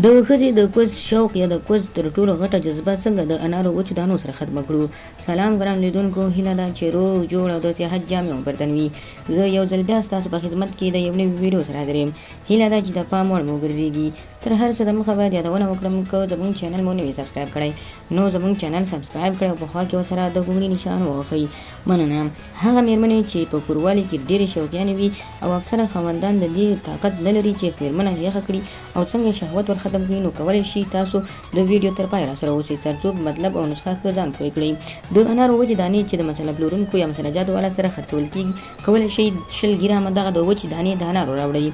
د ښځې د کوز شوق یا د کوز تر ټولو غټه جذبه څنګه د انارو وچو دانو سره ختمه کړو؟ سلام ګران لیدونکو، هیله ده چې روغ جوړ او د صحت جامې مو پر تن وي. زه یو ځل بیا ستاسو په خدمت کې د یو نوي ویډیو سره حاضر یم. هیله ده چې د پام وړ مو وګرځېږي. تر هر څه د مخه باید یادونه وکړم، که زموږ چینل مو نوی سبسکرایب کړی نو زموږ چینل سبسکرایب کړئ او په خوا کې ورسره د ګومړي نشان ووهئ. مننه. هغه میرمنې چې په کوروالي کې ډېرې شوقیانې وي او اکثره خاوندان د دې طاقت نه لري چې میرمنه یخه کړي او څنګه شهوت ور ختم کړي، نو کولی شي تاسو د ویډیو تر پای راسره اوسئ ترڅو په مطلب او نسخه ښه ځان پوه کړئ. د انارو وچې دانې چې د مساله پلورونکو یا مساله جاتو والا سره خرڅول کیږي، کولی شئ 20 ګرامه دغه د وچې دانې د انارو راوړئ.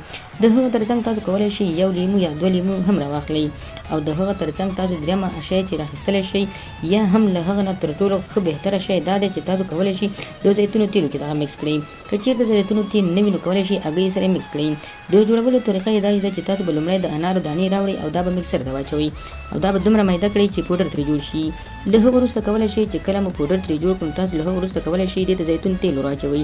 د هغه ترڅنګ تاسو کولی شئ یو لیمو یا دوه لیمو هم راواخلئ او د هغه ترڅنګ تاسو درېیمه شی چې راخیستلی شئ یا هم له هغه نه تر ټولو ښه بهتره شی دا دی چې تاسو کولی شئ د زیتونو تیلو کې دغه مکس کړئ. که چیرته د زیتونو تیل نه وي نو کولی شئ هګۍ سره مکس کړئ. د جوړولو طریقه یې دا ده چې تاسو به لومړی د انارو دانې راوړئ او دا به مکسر ته واچوئ او دا به دومره میده کړئ چې پوډر ترې جوړ شي. له هغه وروسته کولی شئ چې کله مو پوډر ترې جوړ کړو تاسو له هغه وروسته کولی شئ دې ته زیتون تیل ور واچوئ.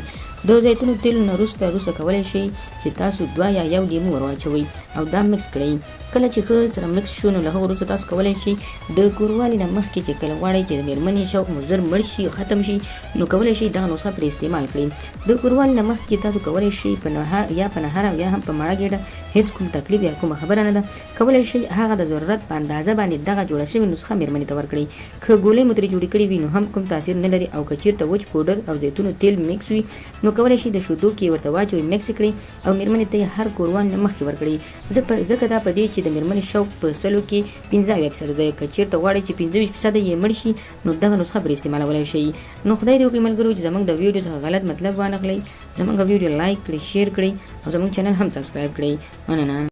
د زیتونو تیلو نه وروسته کولی شئ چې تاسو دوه یا یو لیمو ور واچوئ او دا مکس کړئ. کله چې ښه سره مکس شو نو له هغه وروسته تاسو کولی شئ د کوروالي نه مخکې چې کله غواړئ چې د میرمنې شوق مو زر مړ شي ختم شي نو کولی شئ دغه نسخه پرې استعمال کړئ. د کوروالي نه مخکې تاسو کولی شئ په نهار یا په نهار او یا هم په مړه ګېډه، هیڅ کوم تکلیف یا کومه خبره نه ده، کولی شئ هغه د ضرورت په اندازه باندې دغه جوړه شوې نسخه میرمنې ته ورکړئ. که ګولۍ مو ترې جوړې کړې وي نو هم کوم تاثیر نه لري او که چیرته وچ پوډر او زیتونو تیل مکس وي نو کولی شئ د شودو کې ورته واچوئ، مکس یې کړئ او میرمنې ته یې هر کوروال نه مخکې ورکړئ. ځکه دا په دې چې د میرمنې شوق په 100 کې 75% دی، که چیرته غواړئ چې 25% یې مړ شي نو دغه نسخه پرې استعمالولی شئ. نو خدای دې وکړي ملګرو چې زموږ د ویډیو څخه غلط مطلب وانخلئ. زموږ ویډیو لایک کړئ، شیر کړئ او زموږ چینل هم سبسکرایب کړئ. مننه.